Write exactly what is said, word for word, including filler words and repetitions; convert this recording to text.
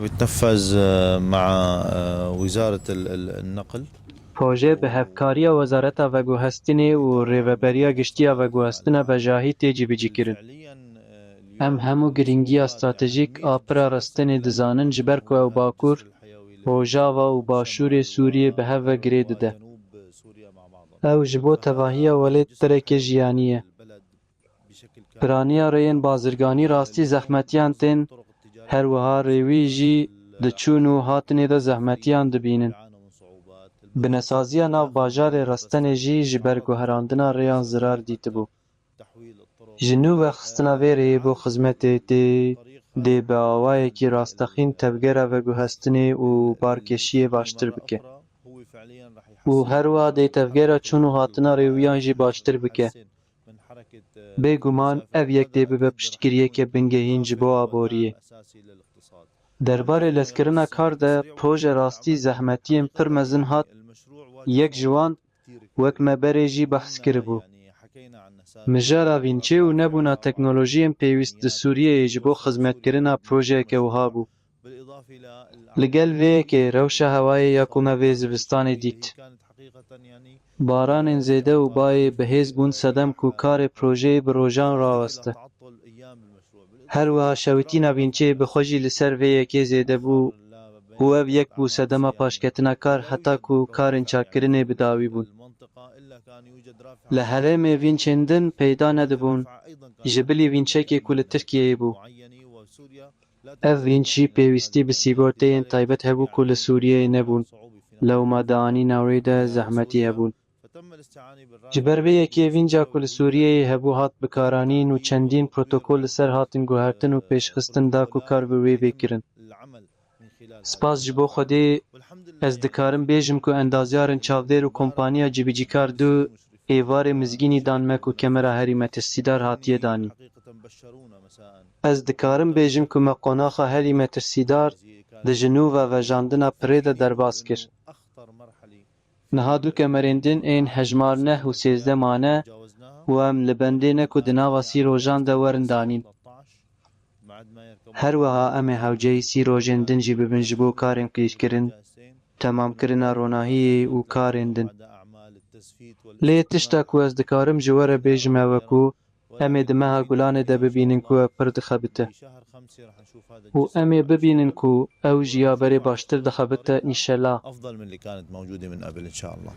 بتنفذ مع وزارة النقل. Proje bi hevkariya Wezareta Veguhestinê û Rêveberiya Giştî ya Veguhestina Vejahî tê cîbicîkirin. Em hemû girîngiya stratejîk a pira restinê dizanin, ji ber ku ew Bakur, Rojava û Başûrê Sûriyê bi hev ve girê dide. Ew ji bo tevahiya welêt pirekê jiyanî ye. Piraniya rêyên bazirganî rastî zehmetiyan tên, her wiha rêwî jî di çûn û hatinê de zehmetiyan dibînin. Binesaziya nav bajarê Restenê jî ji ber guherandina rêyan zirar dîtibû. Ji nû ve xistina vê rêyê bo xizmetê tê dê bi awayekî rastexîn tevgera veguhestinê û barkêşiyê baştir bike. Û her wiha dê tevgera çûn û hatina rêwiyan jî baştir bike. Bêguman ev yek dê bibe piştgiriyeke bingehîn ji bo aboriyê. Derbarê lezkirina kar de proje rastî zehmetiyên pir mezin hat, yek ji wan wek me berê jî behs kiribû. Mijara vînçê û nebûna teknolojiyên pêwîst di Sûriyeyê ji bo xizmetkirina projeyeke wiha bû. Li gel vê yekê rewşa hewayê ya ku me vê zivistanê dît. Baranên zêde û bayê bihêz bûn sedem ku karê projeyê bi rojan raweste. Her wiha şewitîna vînçeyê bi xwe jî li ser vê yekê zêde bû û ev yek bû sedema paşketina kar heta ku karên çakkirinê bi dawî bûn. Li herêmê vînçên din peyda nedibûn, ji bilî vînçekê ku li Tirkiyeyê bû. Ev vînç jî pêwîstî bi sîgorteyên taybet hebû ku li Sûriyeyê nebûn, lewma di anîna wê de zehmetî hebûn. Ji ber vê yekê vînca ku li Sûriyeyê hebû hat bikaranîn û çendîn protokol li ser hatin guhertin û pêşxistin da ku kar bi wê bê kirin. Spas ji bo Xwedê ez dikarim bêjim ku endazyarên çavdêr û kompaniya cîbicîkar du êvarê mizgînî dan me ku kemera herî metirsîdar hatiye danîn. Ez dikarim bêjim ku me qonaxa herî metirsîdar di ji nû ve vejandina pirê de derbas kir. Niha du kemerên din ên hejmar neh û sêzdeh mane û em li bendê ne ku di nava sî rojan de werin danîn. Her wiha em ê hewceyî sî rojên din jî bibin ji bo karên qîrkirin, temamkirina ronahiyê û karên din. Lê tişta ku ez dikarim ji we re bêjim ew e ku em ê di meha Gulanê de bibînin ku ew pir dixebite. Û em ê bibînin ku ew ji ya berê baştir dixebite, înşela. أفضل من اللي كانت موجودة من قبل إن شاء الله.